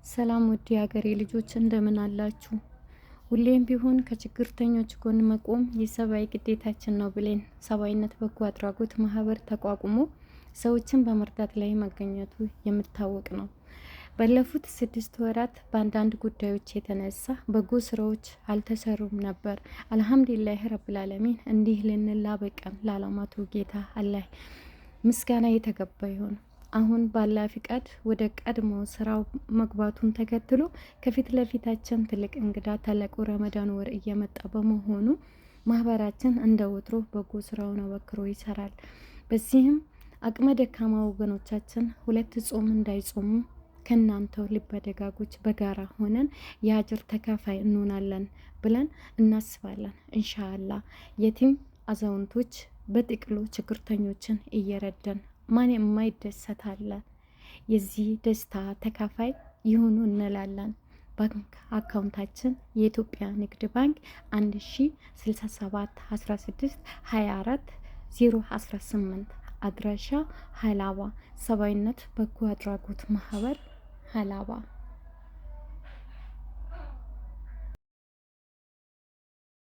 ሰላም ውድ የሀገሬ ልጆች፣ እንደምን አላችሁ? ሁሌም ቢሆን ከችግርተኞች ጎን መቆም የሰብአዊ ግዴታችን ነው ብለን ሰብአዊነት በጎ አድራጎት ማህበር ተቋቁሞ ሰዎችን በመርዳት ላይ መገኘቱ የሚታወቅ ነው። ባለፉት 6 ወራት በአንዳንድ ጉዳዮች የተነሳ በጎ ስራዎች አልተሰሩም ነበር። አልሐምዱሊላህ ረብል ዓለሚን፣ እንዲህ ልንል ላበቃን ለዓለማቱ ጌታ አላህ ምስጋና የተገባ ይሁን። አሁን ባላ ፍቃድ ወደ ቀድሞ ስራው መግባቱን ተከትሎ ከፊት ለፊታችን ትልቅ እንግዳ ታላቁ ረመዳን ወር እየመጣ በመሆኑ ማህበራችን እንደ ወትሮ በጎ ስራውን አበክሮ ይሰራል። በዚህም አቅመ ደካማ ወገኖቻችን ሁለት ጾም እንዳይጾሙ ከእናንተው ልበ ደጋጎች በጋራ ሆነን የአጅር ተካፋይ እንሆናለን ብለን እናስባለን። ኢንሻአላህ የቲም፣ አዛውንቶች፣ በጥቅሉ ችግርተኞችን እየረዳን ማን የማይደሰት አለ? የዚህ ደስታ ተካፋይ ይሁኑ እንላለን። ባንክ አካውንታችን የኢትዮጵያ ንግድ ባንክ 1067 16 24 018፣ አድራሻ ሀላባ፣ ሰብአዊነት በጎ አድራጎት ማህበር ሀላባ።